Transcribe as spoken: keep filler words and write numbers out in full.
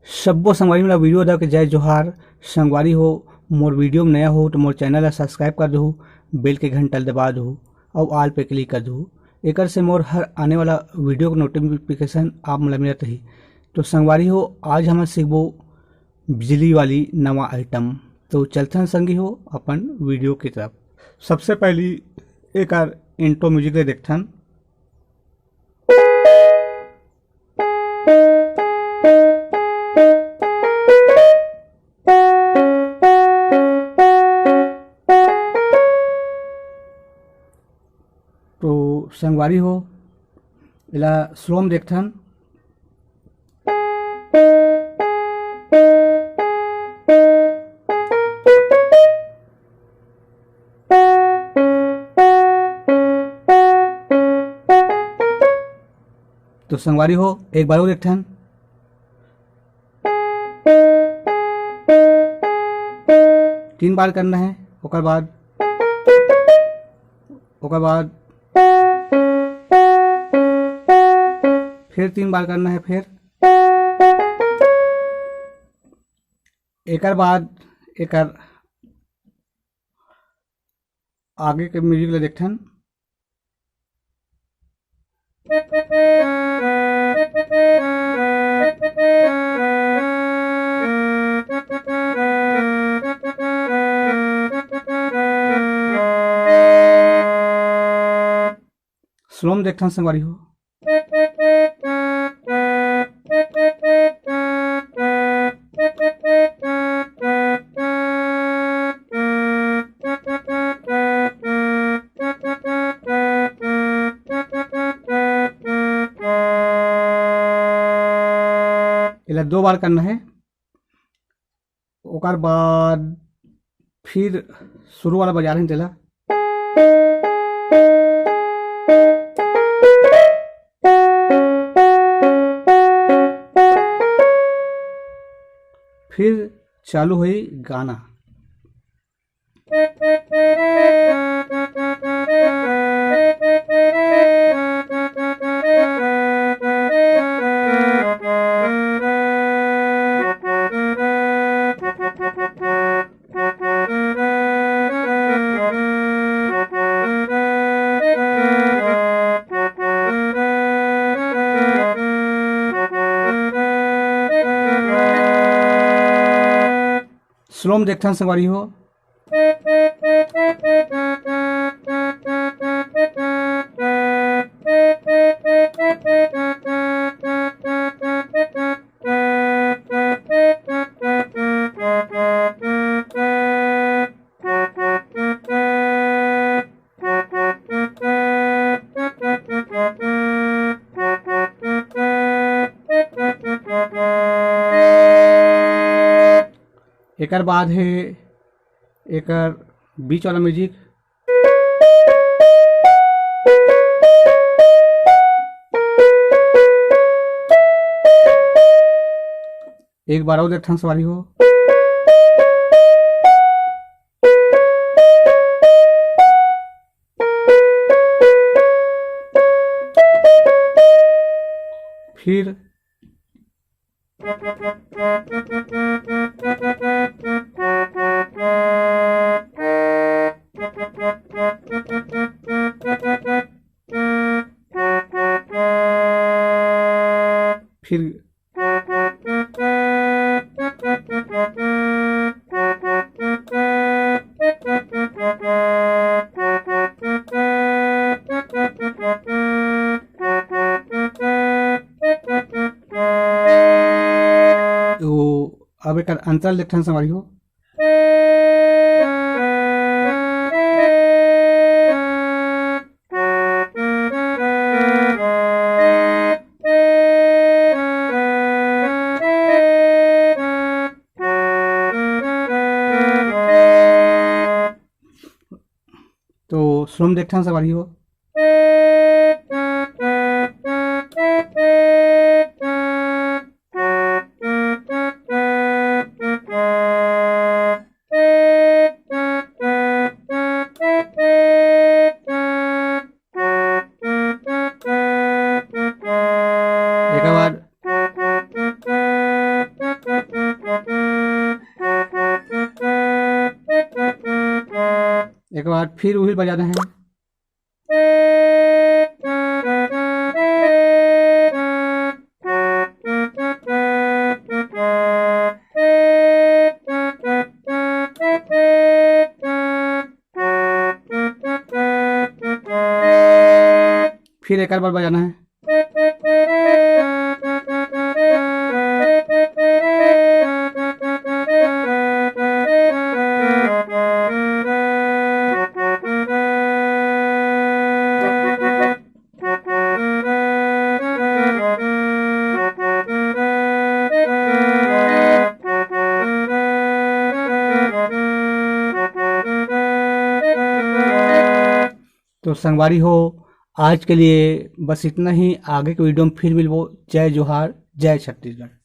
सब्बो संगवारी मन ला वीडियो दा के जय जोहार। संगवारी हो, मोर वीडियो में नया हो तो मोर चैनल ला सब्सक्राइब कर दहू, बेल के घंटा ला दबा दहू, अउ ऑल पे क्लिक कर दहू। एकर से मोर हर आने वाला वीडियो के नोटिफिकेशन आप मन ला मिलत रही। तो संगवारी हो, आज हम सीखबो बिजली वाली नवा आइटम। तो चलथन संगी हो अपन वीडियो की तरफ। सबसे पहली एकर इंट्रो म्यूजिक ले देखथन। तो संगवारी हो, एला स्लो में देखथन। तो संगवारी हो, एक बार अउ देखथन। तीन बार करना है, ओकर बाद, ओकर बाद फिर तीन बार करना है, फिर एकर बाद एकर आगे के म्यूजिक ला देखथन। स्लो में देखथन संगवारी हो। एला दो बार करना है, ओकर बाद फिर शुरू वाला बजा रहे तेला। फिर चालू होई गाना। स्लो में देखथन संगवारी हो। एकर बाद हे एकर बीच वाला म्यूजिक। एक बार अउ देखथन संगवारी हो। फिर फिर तो अब एकर अंतरा देखथन संगवारी हो। तो स्लो में देखथन संगवारी हो। एकर बाद एक बार फिर वही बजाना है। फिर एक बार बजाना है। तो संगवारी हो, आज के लिए बस इतना ही। आगे के वीडियो में फिर मिलबो। जय जोहार, जय छत्तीसगढ़।